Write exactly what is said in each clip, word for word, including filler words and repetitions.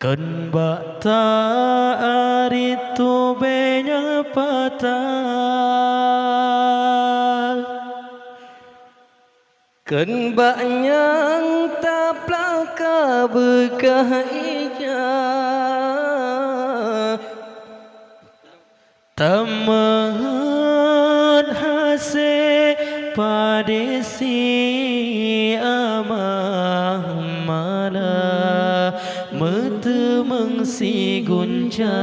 Kon bak ta arit tubée nyang patah, kon bak nyang taplaka beukah ija. Tameuheuet hasé padé si amah mala meuteumeung sigunca.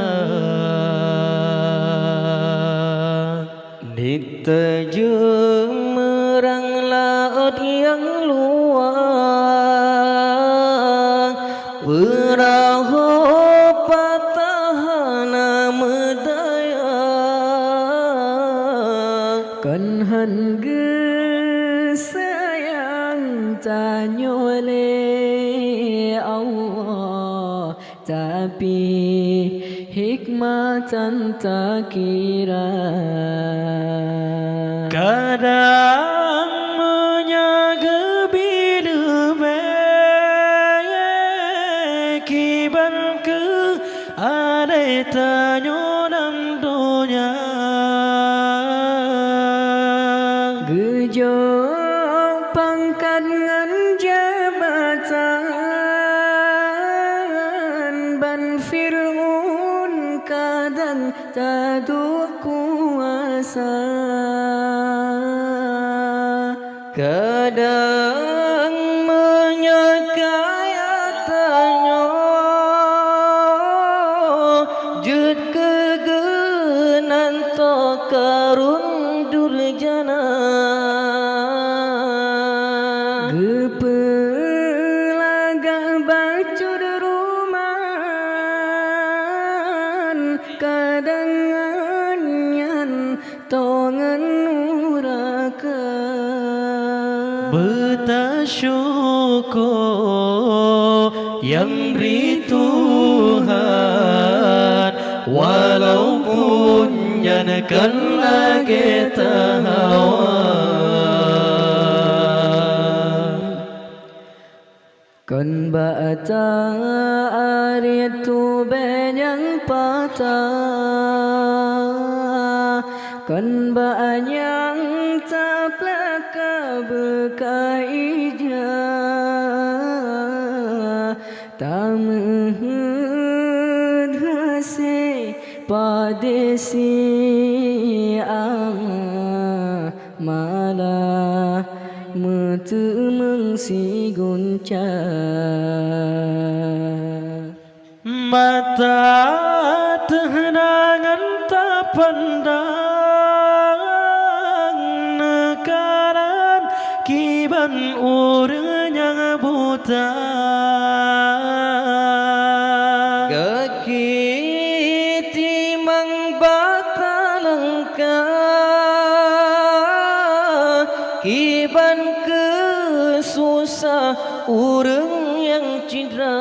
Niteujeuem meurang laôt nyang luwah, peurahô patah hana meudaya. Kon han geusayang tanyoe lé Allah, tapi hikmah tan takira. Kadang meunyoe geubi leubeh kiban keu adai tanyoe lam donya. Geujok pangkat ngon jabatan ban Fir'aun kadang taduek kuasa. Kadang meunyoe kaya tanyoe jeuet keu geunan toh karun durjana. Geupeulagak bacut ruman, kadang nyan toh ngon nuraka. Beutasyukoe nyang bri Tuhan, walaupun nyan kon lagée tahawa. Kon bak ta arit tubée nyang patah, kon bak nyang taplaka beukah ija, tameuheuet hasé padé si amah mala meuteumeung sigunca. Mata teuh na ngon tapandang neukaran kiban ureuëng nyang buta. Gaki timang bak talangkah kiban keu susah ureuëng nyang cidra.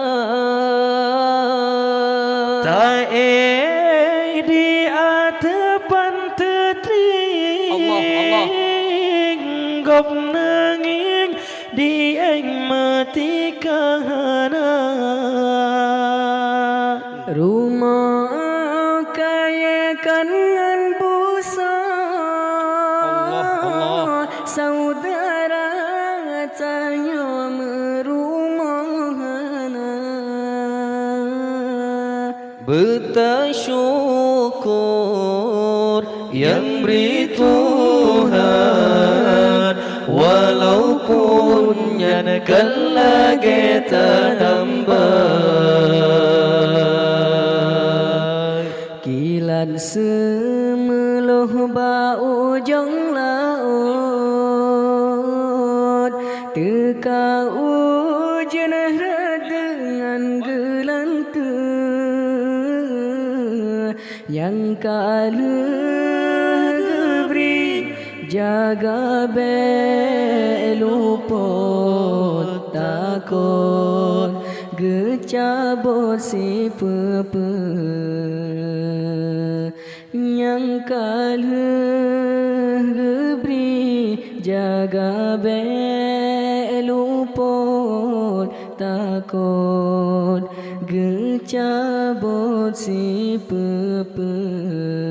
Taéh di ateueh panteutring, Allah, Allah. Gob neungieng dieng meutika hana. Rumoh kayée kon ngon busoe, Allah, Allah. Saudara tanyoe meurumoh hana. Beutasyukoe nyang bri Tuhan, walaupun nyan kon lagée tatambai. Kilat seumeuloh bak ujong laôt, teuka ujeuen rhot deungon geulanteue. Nyang ka lheueh geubri, jaga bék lupot, takot geucabot sipeue-peue. Nyang ka lheueh geubri, jaga bék lupot, takot geu- cabot sipeue-peue.